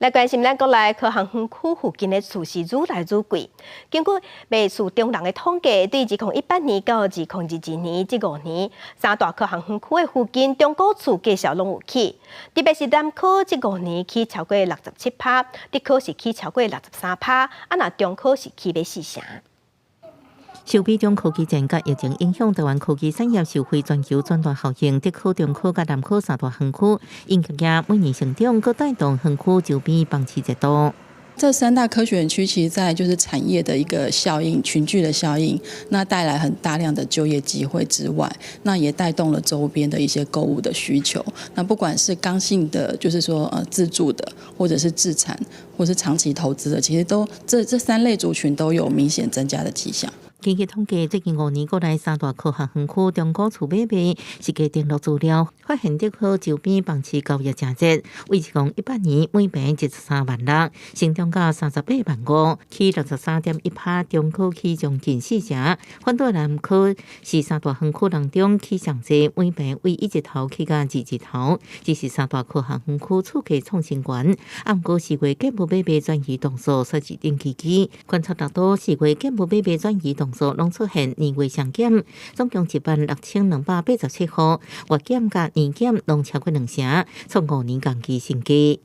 來關心咱國內科學園區附近的厝是愈來愈貴。根據賣厝中人的統計，對2018年到2022年這5年，三大科學園區的附近中古厝價數攏有起，特別是南科這五年起超過67%，竹科是起超過63%，啊若中科是起欲四成。受美中科技戰佮疫情影響，台灣科技產業受惠全球轉大效應，竹科、中科佮南科三大園區，營業額每年成長，閣帶動園區周邊房市熱度。這三大科學園區其實在就是產業的一個效應、群聚的效應，那帶來很大量的就業機會之外，那也帶動了周邊的一些購物的需求。那不管是剛性的，就是說自住的，或者是置產，或是長期投資的，其實都這三類族群都有明顯增加的跡象。根據統計，最近5年過來，三大科學園區中古厝買賣是計登錄資料，發現竹科周邊房市交易誠熱，為2018年每坪13.6萬，成長到38.5萬，起63.1%，中古起將近四成。反倒南科是三大園區當中起上濟，每坪為一字頭起到二字頭，這是三大科學園區厝價創新高。啊，毋過四月建物買賣轉移動作煞是冷吱吱，觀察到四月建物買賣轉移動作攏出現年月雙減，總共16,287戶，月減佮年減攏超過兩成，創5年同期新低。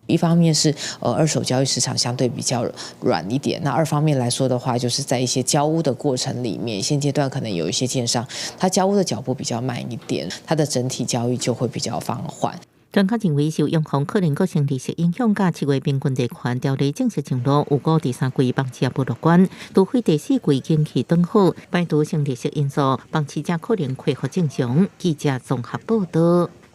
一方面是二手交易市場相對比較軟一點，那二方面來說的話，就是在一些交屋的過程裡面，現階段可能有一些建商，他交屋的腳步比較慢一點，它的整體交易就會比較放緩。專家認為，受央行可能閣升利息影響，佮7月平均地權條例正式上路，預估第三季房市也無樂觀，除非第四季景氣轉好，排除升利息因素，房市才可能恢復正常。記者綜合報道。